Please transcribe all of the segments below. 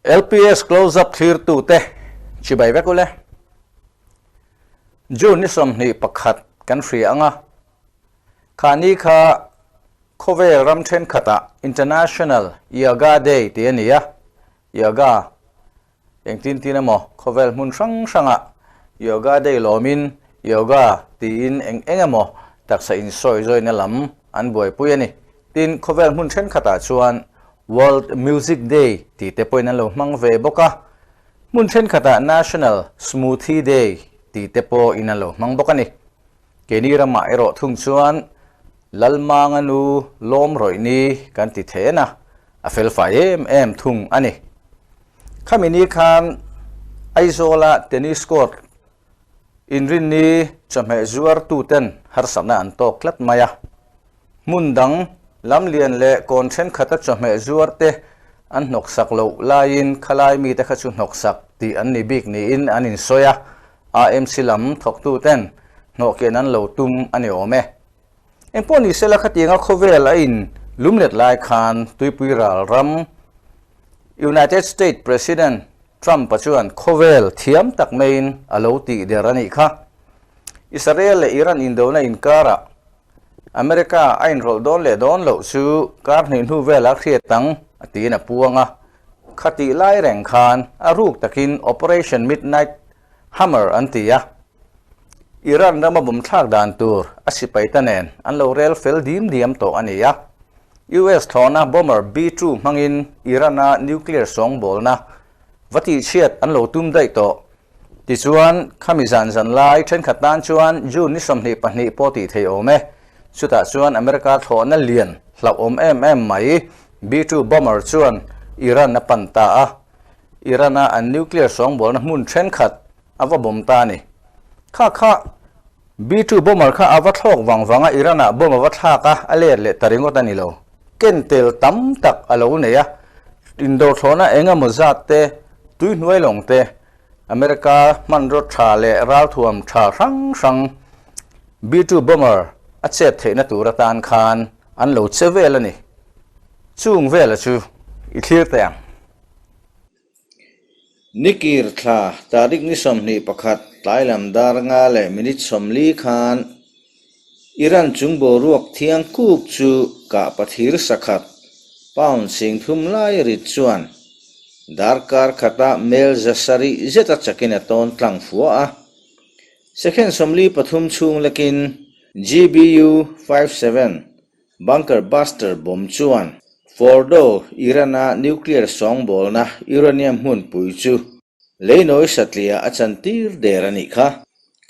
LPS Close Up thlirtute chibai vek ule. June ni 21 kan hria anga. Khani kha khawvel ram thenkhatah International Yoga Day tih a ni a. Yoga engtin tin emaw khawvel hmun hrang hrangah Yoga Day lawmin Yoga tiin eng eng emaw taksa insawi zawina lam an buaipui a ni. Tin, khawvel hmun thenkhatah chuan World Music Day tih te pawhin an lo hmang ve bawk a, hmun thenkhatah National Smoothie Day tih te pawhin an lo hmang bawk a ni. Keini ramah erawh thung chuan Lalmanga nu lawm rawih ni kan ti then a, a felfai em em thung a ni. Khami ni khan Aizawla tennis court inrinni chawhmeh zuartuten harsatna an tawk tlat mai a. Hmun dang lamlian leh kawn thenkhat a chawhmeh zuarte an hnawksak loh laiin khalai mite kha chu hnawksak tih an ni bik niin an insawi a, AMC lam thawktuten hnawhkian an lo tum a ni awm e. Engpawh ni sela khatianga khawvel a in lumlet lai khan tuipui ral ram United States President Trump-a chuan khawvel thiam tak maiin a lo tih der a nih kha. Israel leh Iran indona inkarah America a inrawlh dawn leh dawn loh chu kar hnih hnu velah hriat ang a tiin a puang a. Khatih lai reng khan a ruk takin Operation Midnight Hammer an ti a, Iran rama bawmthlak dan tur a sipai ta nen an lo rel fel dim diam tawh a ni a. US thlawhna bomber B-2 hmangin Iran-a nuclear sawngbawlna va tihchhiat an lo tum daih tawh. Tichuan, khami zan zan lai thenkhat tan chuan June ni 22 pawh tih thei awm e. Chutah chuan America thlawhna lian hlauhawm em em mai B-2 bomber chuan Iran a pan ta a. Iran-a an nuclear sawngbawlna hmun thenkhat a va bawm ta a ni. Kha kha B-2 bomber kha a va thlawk vang vang a, Iran-ah bomb a va thlak a, a let leh ta ringawt a ni lo. Ken tel tam tak a lo nei a, indothlawhna eng emaw zat te, tuihnuai lawng te, America hmanraw tha leh ralthuam tha hrang hrang B-2 bomber a chet theihna tur atan khan an lo che vel a ni. Chung vela chu i thlir teh ang. Nikir thla tarik ni 21 tlailam dar nga leh minute 40 khan Iran chung boruak thiang kuk chu kah pathir sakhat pound 30,000 lai rit chuan darkar khata mel 700 zeta chakin a tawn tlang fua a. Second 43 chhung lekin GBU 57 Bunker Buster bomb chuan Fordow, Iran-a nuclear sawngbawlna uranium hmunpui chu leinawi satliah a chantir der a nih kha.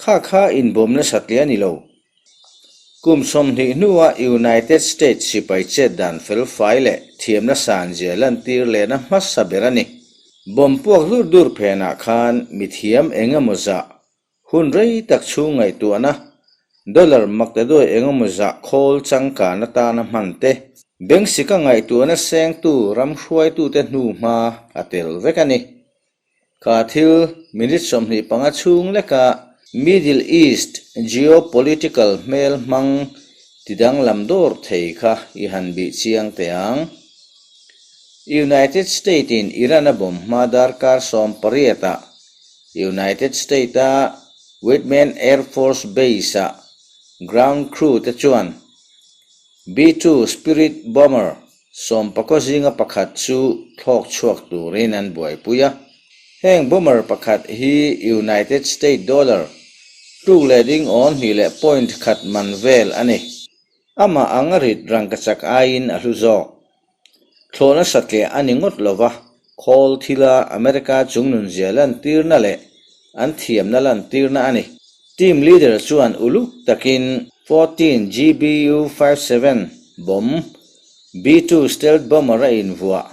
Kha kha inbawmna satliah a ni lo. Kum 20 hnua United States sipai chet dan felfai leh thiamna sanzia lantir lehna hmasa ber a ni. Bomb puak dur dur phenah khan mithiam eng emaw zah Hun rei tak chhung ngaihtuahna, dollar maktaduai engemaw zah khawl changkan atana hman te, Bengsika ngaihtuahna sengtu ram hruaitute hnu hma a tel vek a ni. Kha thil minute 25 chhung leka Middle East geopolitical hmel hmang tidanglam dawr thei kha i han bih chiang teh ang. United State-in Iran a bawm hma darkar 18-ah United State-a Whiteman Air Force Base-a ground crew te chuan B-2 Spirit bomber sawmpakaw zinga pakhat chu thlawk chhuak turin an buaipui a. Heng bomber pakhat hi United State dollar tuk leh ding awn hnih leh point khat man vel a ni. Amah anga rit rangkachak aiin a hlu zawk. Thlawhna satliah a ni ngawt lova, khawl thila America chungnunzia lantirna leh an thiamna lantirna a ni. Team leader chuan uluk takin 14 GBU 57 bomb, B-2 stealth bomber a invuah,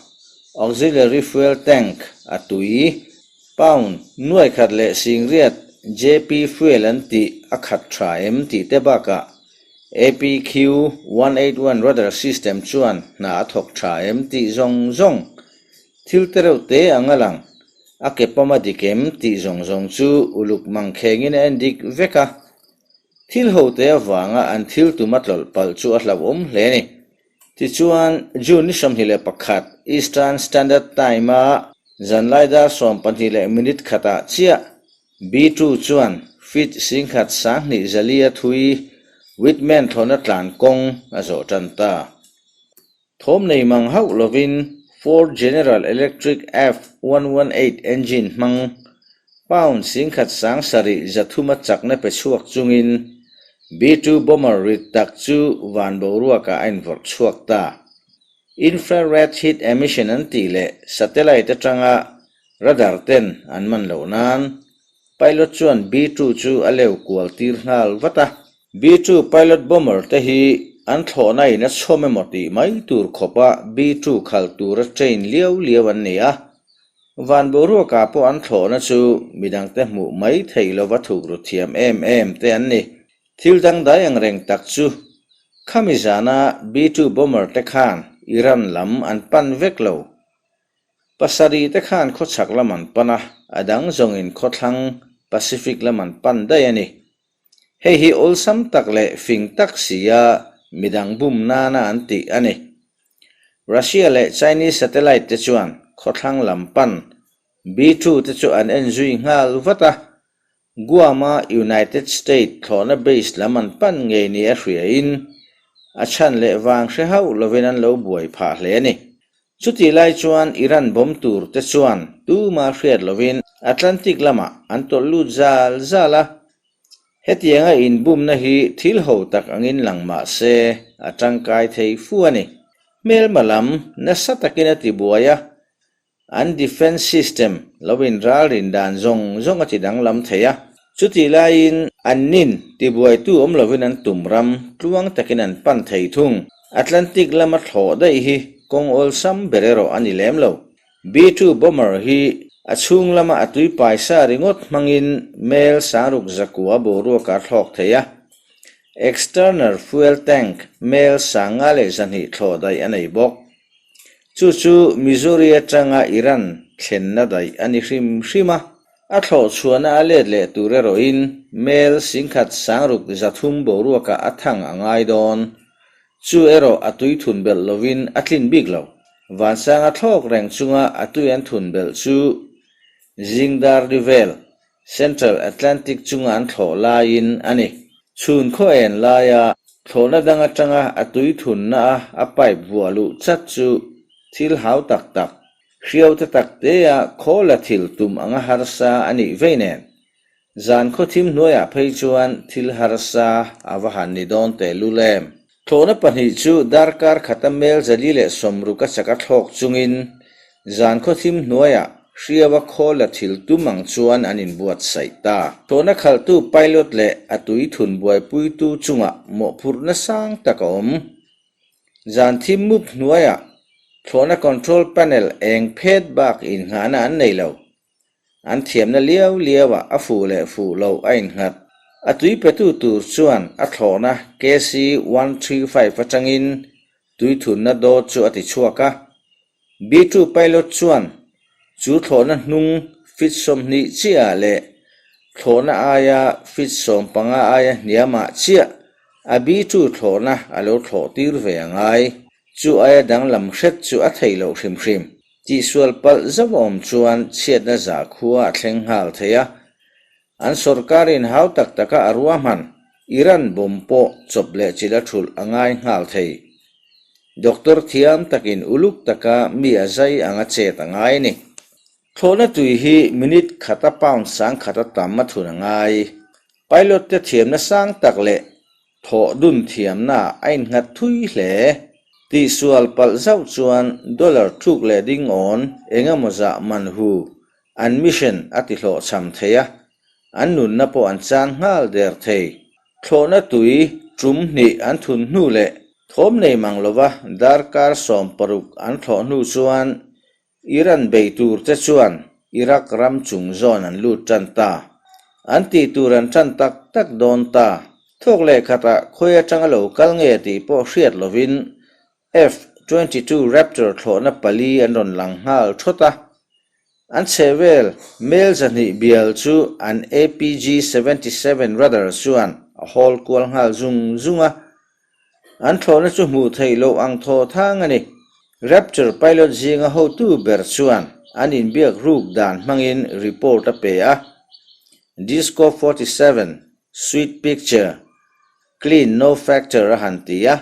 auxiliary fuel tank a tui, pound nuai khat leh singriat JP fuel an tih a khat tha em tih te bakah APQ 181 radar system chuan hna a thawk tha em tih zawng zawng, thil te reuh te ang a lang, a ke pawm a dik em tih zawng zawng chu uluk mangkhengin a en dik vek a. Thil ho te avanga an thil tum a tlawlh palh chu a hlauhawm hle a ni. Tichuan, June ni 21 Eastern Standard Time-a. Zanlai dar 12 leh minute khatah chiah B-2 chuan feet 10,000 20 zalia thui Whitman thlawhna tlan kawng a zawh tan ta. Thawm nei mang hauh lovin Ford General Electric F-118 engine hmang pound 10,000 7 zathuma chakna pe chhuak chungin B-2 bomber rit tak chu van boruakah a invawrh chhuak ta. Infrared heat emission an tih leh satellite atanga radar ten an man loh nan pilot chuan B-2 chu a leu kual tir nghal vat a. B-2 pilot bomber te hi an thlawhna in a chhawm emaw tih mai tur khawpa B-2 khal tura train liau liau an ni a. Van boruakah pawh an thlawhna chu midangte hmuh mai theih lova thuk ru thiam em em te an ni. Thil dangdai ang reng tak chu khami zana B-2 bomber te khan Iran lam an pan vek lo. Pasarih te khan khawchhak lam an pan a, a dang zawngin khawthlang Pacific lam an pan daih a ni. Hei hi awlsam tak leh fing tak sia midang bum nana an tih a ni. Russia leh Chinese satellite te chuan khawthlang lam pan B-2 te chu an en zui nghal vat a, Guam-a United States thlawhna base lam an pan ngei ni a hriain a chhan leh vang hre hauh lovin an lo buai phah hle a ni. Chutih lai chuan Iran bomb tur te chuan tuma hriat lovin Atlantic lamah an tawlh lut zal zal a. Hetianga inbumna hi thil ho tak angin lang mah se a tangkai thei fu a ni. Hmelma lam nasa takin a tibuai a, An defence system lo inralrin dan zawng zawng a ti danglam thei a. Chutih laiin an nin tibuaitu awm lovin an tum ram tluang takin an pan thei thung. Atlantic lama thlawh daih hi kawng awlsam ber erawh a ni lem lo. B-2 bomber hi a chhung lama a tui paisa ringawt hmangin mel 6000 zakua boruak a thlawk thei a. External fuel tank mel 5200 thlawh daih a nei bawk. Chu chu Missouri atanga Iran thlenna daih a ni hrim hrim a, a thlawh chhuahna a let leh tur erawhin mel 10,000 630 boruakah a thang a ngai dawn. Chu erawh a tui thun belh lovin a tlin bik lo. Vansanga thlawk reng chunga a tui an thun belh chu zingdar ri vel Central Atlantic chunga an thlawh laiin a ni. Chhun khaw en laia thlawhna dang atanga a tui thunna a a pipe vuah luh chat chu thil hau tak tak, hriau te tak tea khaw la thil tum anga harsa a nih vei nen. Zan khaw thim hnuaiah phei chuan thil harsa a va han ni dawn tehlul em. Thlawhna pahnih chu darkar khata mel 460 a chak a thlawk chungin zan khaw thim hnuaiah hriaua khaw la thil tum ang chuan an inbuatsaih ta. Thlawhna khalhtu pilot leh a tui thun buaipuitu chungah mawhphurhna sang tak a awm. Zan thim mup hnuaiah thlawhna control panel eng phet bak innghahna an nei lo. An thiamna liau liauah a fuh leh fuh loh a innghat. A tui petu tur chuan a thlawhna KC 135 atangin tui thunna dawt chu a ti chhuak a. B-2 pilot chuan chu thlawhna hnung feet 20 chiahah leh thlawhna aia feet 15 aia hniamah chiah a B-2 thlawhna a lo thlawh tir ve a ngai. Chu aia danglam hret chu a theih loh hrim hrim. Tihsual palh zauh a awm chuan chhiatna zah khua a thleng nghal thei a, an sorkarin hau tak taka a ruahman Iran bomb pawh chawp leh chilh a thulh a ngai nghal thei. Doctor thiam takin uluk taka mi a zai anga chet a ngai a ni. Thlawhna tui hi minute khata pound 1000 a tam a thun a ngai. Pilot te thiamna sang tak leh Thawh dun thiamna a innghat thui hle. Tihsual palh zauh chuan dollar thuk leh ding awn eng emaw zah man hu an mission a ti hlawhchham thei a, an nunna pawh an chan nghal der thei. Thlawhna tui tum hnih an thun hnu leh thawm nei mang lova darkar 16 an thlawh hnu chuan Iran bei tur te chuan Iraq ram chung zawn an lut tan ta. An tih tur an tan tak tak dawn ta. Thawk leh khatah khawi atanga lo kal nge tih pawh hriat lovin F-22 Raptor thlawhna pali an rawn lang nghal thawt a. An chhehvel mel 200 bial chu an APG-77 radar chuan a hawl kual nghal zung zung a. An thlawhna chu hmuh theih loh ang thaw thang a ni. Raptor pilot zinga hotu ber chuan an inbiak ruk dan hmangin report a pe a. Disco 47, Sweet Picture, Clean No Factor a han ti a.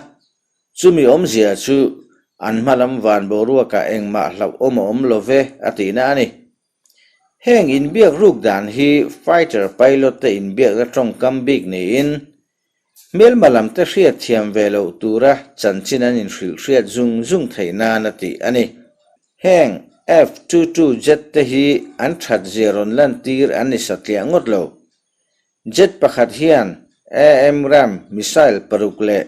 Chumi awmzia chu an hma lam van boruakah engmah hlauhawm a awm lo ve a tihna a ni. Heng inbiak ruk dan hi fighter pilot te inbiakna tawngkam bik niin hmelma lam te hriat thiam ve loh tura chanchin an inhrilh hriat zung zung theih nan a tih a ni. Heng F-22 jet te hi an that zia rawn lantir an ni satliah ngawt lo. Jet pakhat hian AMRAAM missile paruk leh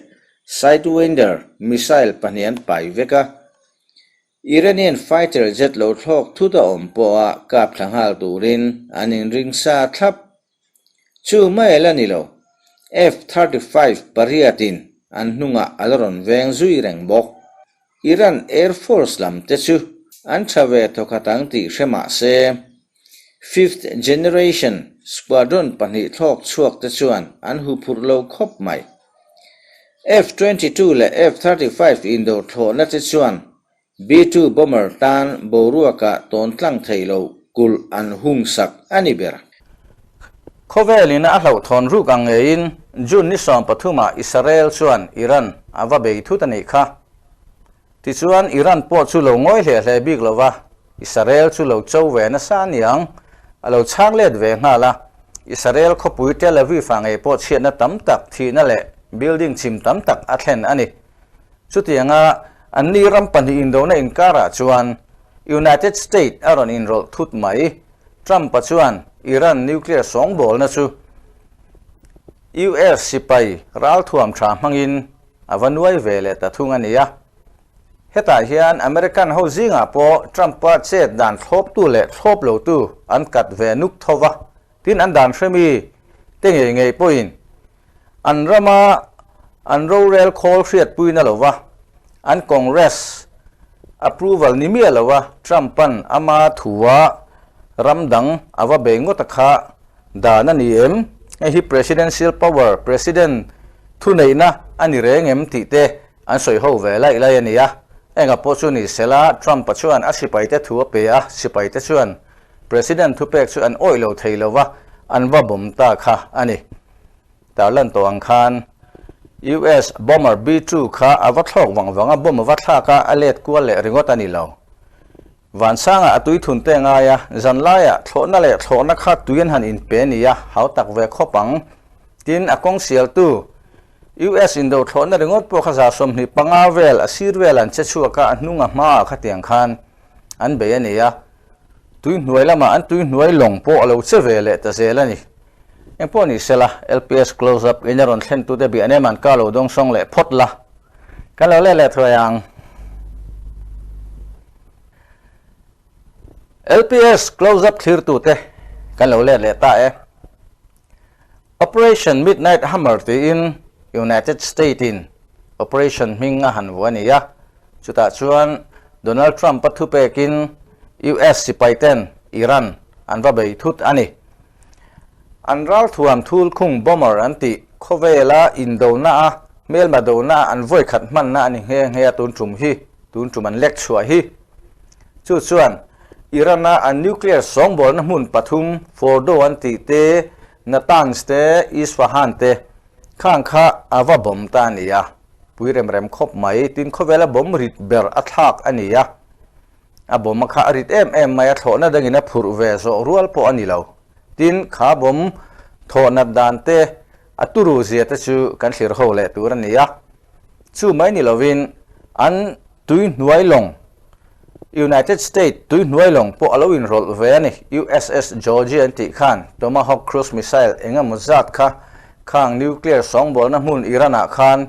Sidewinder missile pahnih an pai vek a. Iranian fighter jet lo thlawk thut a awm pawha kap thla nghal turin an inring sa thlap. Chu mai la ni lo, F-35 pariatin an hnungah a la rawn veng zui reng bawk. Iran Air Force lam te chu an tha ve thawkhat ang tih hre mah se, Fifth Generation Squadron pahnih thlawk chhuak te chuan an huphurh lo khawp mai. F-22 leh F-35 indawr thlawhna te chuan B-2 bomber tan boruakah tawn tlang thei lo kulh an hung sak a ni ber. Khawvelin a hlauhthawn ruk ang ngeiin June ni 13 ah Israel chuan Iran a va bei thut a nih kha. Tichuan Iran pawh chu lo ngawi hle hle bik lo va, Israel chu lo cho ve nasa aniang, a lo chhang let ve nghal a. Israel khawpui Tel Aviv ah ngei pawh chhiatna tam tak, thihna leh building chim tam tak a thlen a ni. Chutianga anni ram pahnih indona inkarah chuan United State a rawn inrawlh thut mai. Trump-a chuan Iran nuclear sawngbawlna chu US sipai ralthuam tha hmangin a va nuai ve leh ta thung a ni a. Hetah hian American ho zingah pawh Trump-a chet dan thlawptu leh thlawp lotu an kat ve nuk tho va, tin an dan hremi te ngei ngei pawhin an rama an rorel khawl hriatpuina lo va, an Congress approval ni miah lo va Trump-a'n ama thua ram dang a va bei ngawt a kha dan a ni em? Hei hi Presidential power, President thuneihna a ni reng em tih te an sawi ho ve laih laih a ni a. Enga pawh chu ni sela Trump-a chuan a sipaite thu a pe a, sipaite chuan President thupek chu an awih lo thei lo va, an va bawm ta kha a ni. Tarlan tawh ang khan US bomber B-2 kha a va thlawk vang vang a, bomb a va thlak a, a let kual leh ringawt a ni lo. Vansangah a tui thun te ngai a, zan laiah thlawhna leh thlawhna kha tui an han inpe ni a, hau tak ve khawp ang. Tin, a kawng sialtu US indo thlawhna ringawt pawh kha 25 vel a sir vel an che chhuak a, a hnung a hmaah khatiang khan an bei a ni a. Tui hnuai lamah an tui hnuai lawng pawh a lo che ve leh ta zel a ni. Eng pawh ni sela, LPS Close Up in a rawn thlentute biah nem an ka lo dawng sawng leh phawt la. Kan lo let leh thuai ang. LPS Close Up thlirtute kan lo let leh ta e. Operation Midnight Hammer tiin United State in operation hming a han vuah a ni a, chutah chuan Donald Trump a thupekin US sipai ten Iran an va bei thut a ni. An ralthuam thul khung bomber an tih khawvela indona a hmelma dona a an vawikhat hmanna a ni nghe nghe a tun tum hi tun tum an lek chhuah hi. Chu chuan Iran-a an nuclear sawngbawlna hmun pathum Fordow an tih te, Natanz te, Isfahan te khang kha a va bawm ta a ni a, pui rem rem khawp mai. Tin, khawvela bawm rit ber a thlak a ni a, a bawm a kha a rit em em mai a, thlawhna dangin a phurh ve zawh rual pawh a ni lo. Tin, kha bawm thawhnat dan te, a turu zia te chu kan thlir ho leh tur a ni a. Chu mai ni lovin an tui hnuai lawng, United States tui hnuai lawng pawh a lo inrawlh ve a ni. USS Georgia an tih khan Tomahawk cruise missile eng emaw zat kha khang nuclear sawngbawlna hmun Iran ah khan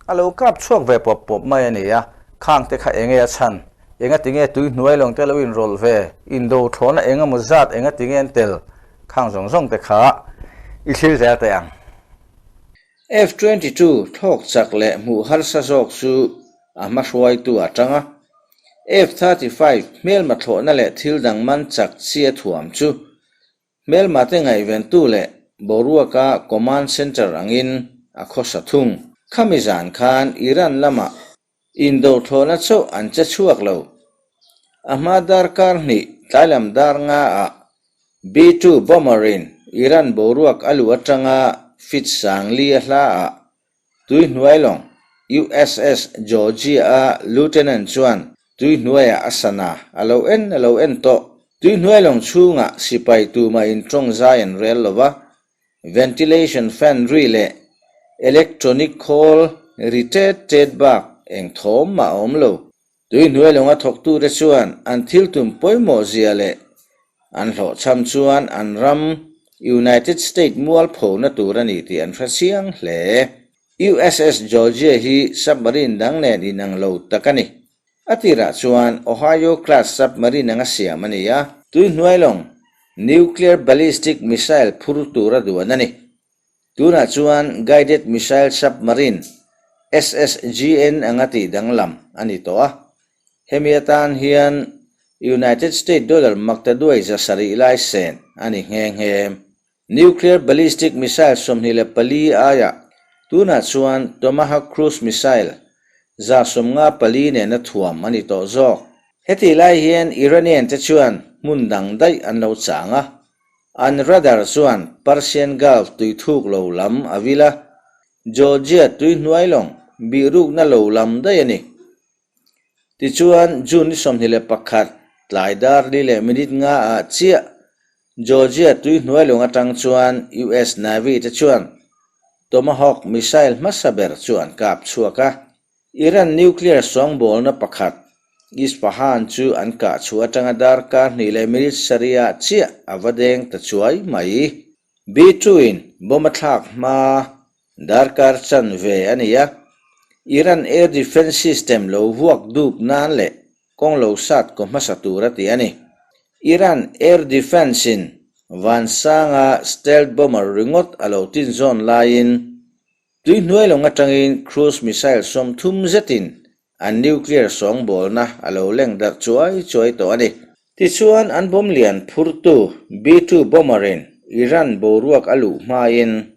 a lo kap chhuak ve pawp pawp mai a ni a. Khang te kha eng nge a chhan? Enga tinge tui hnuai lawng te lo inrawlh ve? Indo thlawhna eng emaw zat enga tinge an tel? Khang zawng zawng te kha i thlir zel teh ang. F-22 thlawk chak leh hmuh harsa zawk chu a hma hruaitu a tang a. F-35 hmelma thlawhna leh thil dang man chak chi a thuam chu hmelma te ngaihventu leh boruaka command center angin a khawsa thung. Khami zan khan Iran lamah Indo thlawhna chauh an che chhuak lo. A hma darkar hnih tlailam dar nga ah B-2 bomber in Iran boruak a luh atanga feet 10,000 a hla ah Tuihnuailawng, USS Georgia-a Lieutenant chuan tuihnuaiah a sana a lo en a lo en tawh. Tuihnuailawng chhungah sipai tumah in tawng zai an rel lo va, ventilation fan ri leh electronic khawl ri tet tet bak eng thawm mah a awm lo. Tuihnuailawng a thawktute chuan an thil tum pawimawh zia leh an hlawhchham chuan an ram United State mualphona tur a ni tih an hre chiang hle. USS Georgia hi submarine dang nen inang lo tak a ni. A tirah chuan Ohio class submarine anga siam a ni a. Tuihnuailawng nuclear ballistic missile phur tura duan a ni. Tunah chuan guided missile submarine SSGN anga tih danglam a ni tawh a. Hemi atan hian United States dollar maktaduai 700 lai sen a ni nghe nghe. Nuclear ballistic missile 24 aiah tunah chuan Tomahawk cruise missile 154 nena thuam a ni tawh zawk. Hetih lai hian Iranian te chuan hmun dang daih an lo chang a. An radar chuan Persian Gulf tui thuk lo lam a vil a, Georgia tui hnuai lawng bihrukna lo lam daih a ni. Tichuan, June ni 21 tlai dar li leh minute nga ah chiah Georgia tui hnuai lawng atang chuan US Navy te chuan Tomahawk missile hmasa ber chu an kap chhuak a. Iran nuclear sawngbawlna pakhat, Isfahan chu an kah chhuah atanga darkar hnih leh minute sarih ah chiah a va deng ta chuai mai. B-2 in bomb a thlak hma darkar chanve a ni a, Iran air defence system lo vuak dup nan leh kawng lo sat kaw hmasa tur a ti a ni. Iran air defence in vansanga stealth bomber ringawt a lo tinzawn laiin Tui hnuai lawng atangin cruise missile 30 zetin an nuclear sawngbawlna a lo leng darh chuai chuai tawh a ni. Tichuan an bomb lian phurtu B-2 bomber-in Iran boruak a luh hmain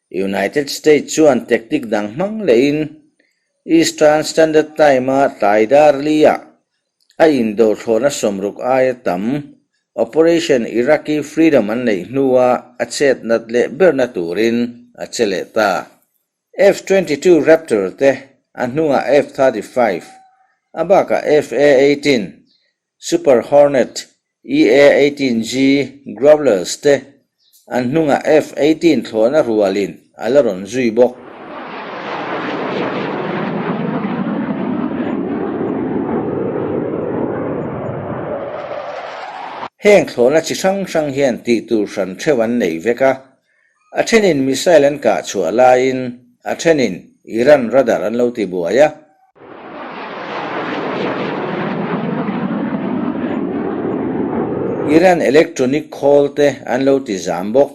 United States chuan tactic dang hmang lehin Eastern Standard Time-a tlai dar li-ah a indawhthlawhna 60 aia tam Operation Iraqi Freedom an neih hnua a chet nat leh berna turin a che leh ta. F-22 Raptor te a hnungah F-35, a bakah F-A-18, Super Hornet, EA-18G Growlers te an hnungah F-18 thlawhna rualin a la rawn zui bawk. Heng thlawhna chi hrang hrang hian tih tur hran theuh an nei vek a, a thenin missile an kah chhuah laiin a thenin Iran radar an lo ti buai a. Iran electronic khawl te an lo ti zam bawk.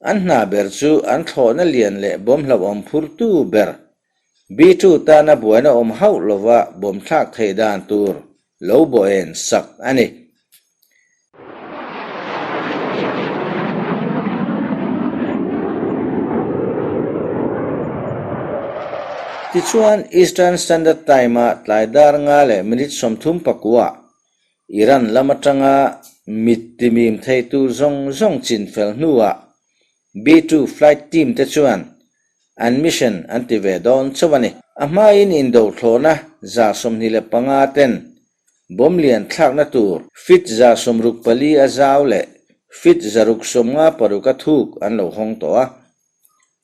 An hna ber chu an thlawhna lian leh bawm hlauhawm phurtu ber B-2 tana buaina awm hauh lova bawm thlak theih dan tur lo bawh en sak a ni. Tichuan, Eastern Standard Time-a tlai dar nga leh minute 34 ah Iran lam atanga mit timim thei tur zawng zawng chinfel hnuah B-2 flight team te chuan an mission an ti ve dawn chauh a ni. A hmain indothlawhna 25 ten Bomb lian thlakna tur feet 64 a zau leh feet 656 a thuk an lo hawng tawh a.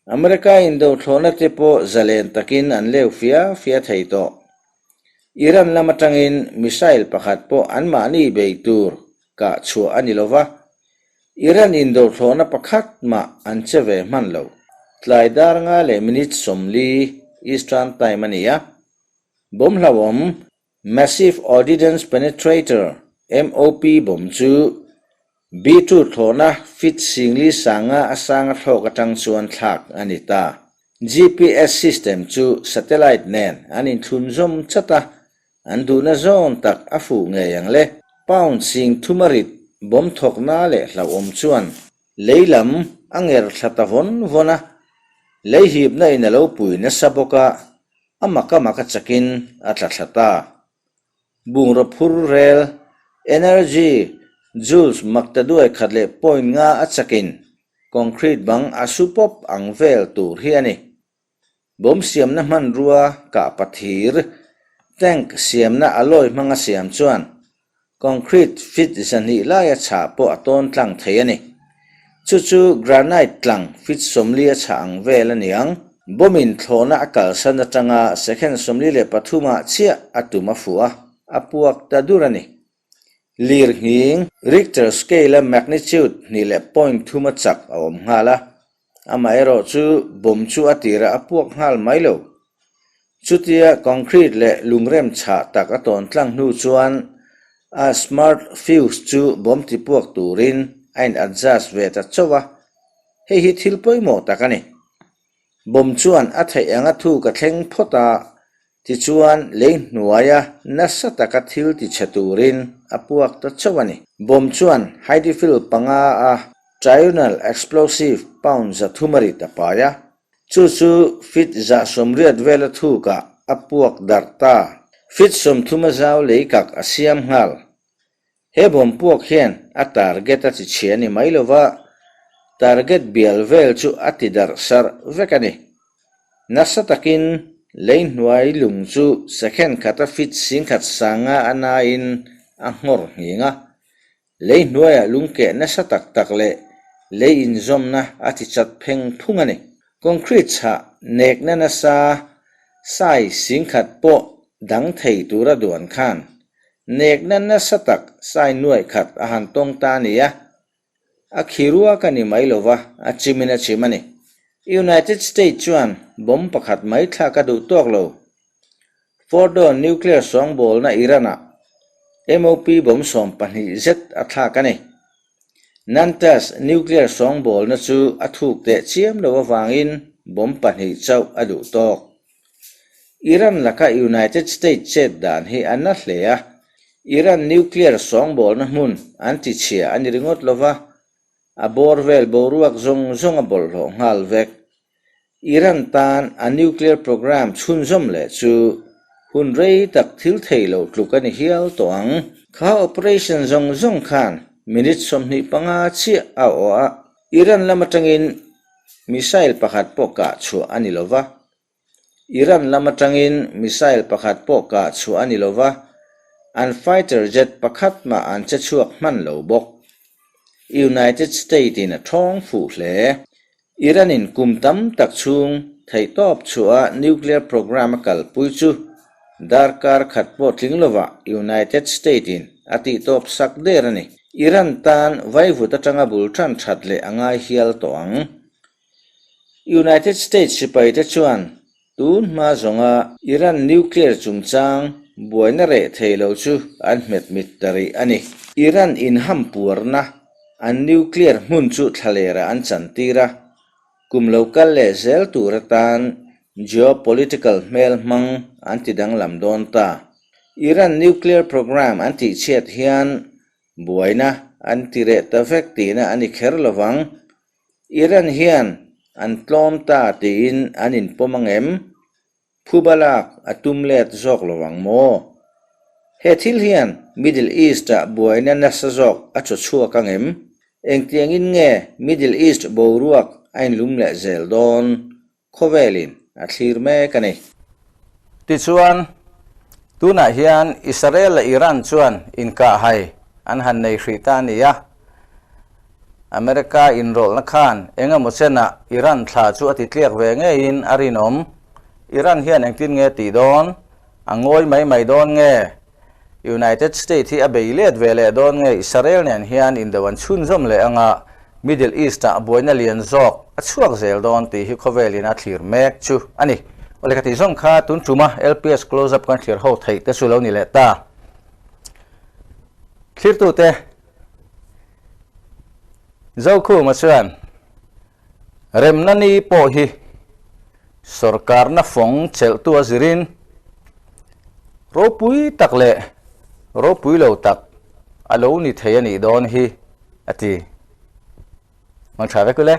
America indothlawhna te pawh zalen takin an leu fia fia thei tawh. Iran lam atangin missile pakhat pawh anmahni bei tur kah chhuah a ni lova, Iran indothlawhna pakhat mah an che ve hman lo. Tlai dar nga leh minute 40 Eastern Time a ni a, bomb hlauhawm Massive Ordnance Penetrator, MOP, bomb chu B-2 thlawhna feet 4000 sanga a sanga thlawk atang chuan thlak a ni ta. GPS system chu satellite nen an inthlun zawm chat a, an duhna zawn tak a fuh ngei ang le. Pound 3000 a rit bomb thawkna leh hlauhawm chuan lei lam a nger thla ta vawn vawn a, lei hipna in a lo pui nasa bawk a, A mak a mak a chakin a tla thla ta. Bungraw phur rel Energy joules maktaduai khat leh point nga a chakin concrete bang a su pawp ang vel tur hi a ni. Bomb siamna hmanrua kah pathir, tank siamna alloy hmanga siam chuan concrete feet 200 laia chhah pawh a tawn tlang thei a ni. Chu chu granite tlang feet 40 a chhah ang vel a ni ang. Bomb in thlawhna a kalsan atanga second 43 ah chiah a tum a fuh a, a puak ta dur a ni. Lir nghing, Richter scale-a magnitude hnih leh point thum a chak a awm nghal a, amaherawhchu bomb chu a tirah a puak nghal mai lo. Chutia concrete leh lungrem chhah tak a tawn tlang hnu chuan a smart fuse chu bomb ti puak turin a in adjust ve ta chauh a, hei hi thil pawimawh tak a ni. Bomb chuan a theih anga thuk a thleng phawt a, tichuan lei hnuaia nasa taka thil ti chhe turin a puak ta chauh a ni. Bomb chuan Hydifil panga a Trional Explosive pound 300 a rit a pai a, chu chu feet 80 vela thukah a puak darh ta. Feet 30 a zau lei kak a siam nghal. He bawmpuak hian a target a chi chhia ni mai lova, target bial vel chu a ti darh sarh vek a ni. Nasa takin lei hnuai lung chu second khata feet 10,000 sanga a nain a nghawr nghing a. Lei hnuaiah lung keh nasa tak tak leh lei inzawmna a ti chat pheng phung a ni. Concrete chhah nekna nasa sai 10,000 pawh dang thei tura duan khan Nekna nasa tak sai nuaih khat a han tawng ta a ni a, a khi ruak a ni mai lo va, a chimin a chim a ni. United States chuan bomb pakhat mai thlak a duh tawk lo. Fordo nuclear sawngbawlna Iran-ah MOP bomb 12 zet a thlak a ni. Natanz nuclear sawngbawlna chu a thuk teh chiam lo avangin bomb pahnih chauh a duh tawk. Iran laka United States chet dan hi a na hle a, Iran nuclear sawngbawlna hmun an ti chhia a ni ringawt lo va, a bawr vel boruak zawng zawng a bawlhhlawh nghal vek. Iran tan a nuclear program chhunzawm leh chu hun rei tak thil thei lo tluk a ni hial tawh ang. Kha operation zawng zawng khan minute 25 chiah a awh a, Iran lam atangin missile pakhat pawh kah chhuah a ni lo va. Iran lam atangin missile pakhat pawh kah chhuah a ni lo va, an fighter jet pakhat mah an che chhuak hman lo bawk. United State-in a thawng fuh hle. Iran-in kum tam tak chhung theihtawp chhuah a nuclear program a kalpui chu darkar khat pawh tling lovah United State-in a tihtawp sak der a ni. Iran tan vaivut atanga bul tan that leh a ngai hial tawh ang. United States sipaite chuan tun hma zawnga Iran nuclear chungchang buaina reh thei lo chu an hmet mit ta rih a ni. Iran inhampuarna an nuclear hmun chu thlalera an chantir a, kum lo kal leh zel tur atan geopolitical hmel hmang an ti danglam dawn ta. Iran nuclear program an tihchhiat hian buaina an ti reh ta vek tihna a ni kher lovang. Iran hian an tlawm ta tiin an inpawm ang em? Phuba lak a tum let zawk lo ang maw? He thil hian Middle East-ah buaina nasa zawk a chaw chhuak ang em? Engtiangin nge Middle East boruak a inlum leh zel dawn? Khawvelin a thlir mek a ni. Tichuan, tunah hian Israel leh Iran chuan inkahhai an han nei hrih ta a ni a. America inrawlhna khan eng emaw chenah Iran thla chu a ti tliak ve ngeiin a rinawm. Iran hian engtin nge tih dawn? A ngawi mai mai dawn nge? United State hi a bei let ve leh dawn nge Israel nen hian indo an chhunzawm leh anga Middle East-ah buaina lian zawk a chhuak zel dawn tih hi khawvelin a thlir mek chu a ni. Awle ka tih zawng kha tun tuma LPS Close Up kan thlir ho theih te chu lo ni leh ta. Thlirtute Zokhuma chuan remna ni pawh hi Sorkarna fawng chelhtu a zirin ropui tak leh ropui lo tak a lo ni thei a nih dawn hi, a ti. Mang tha vek u le.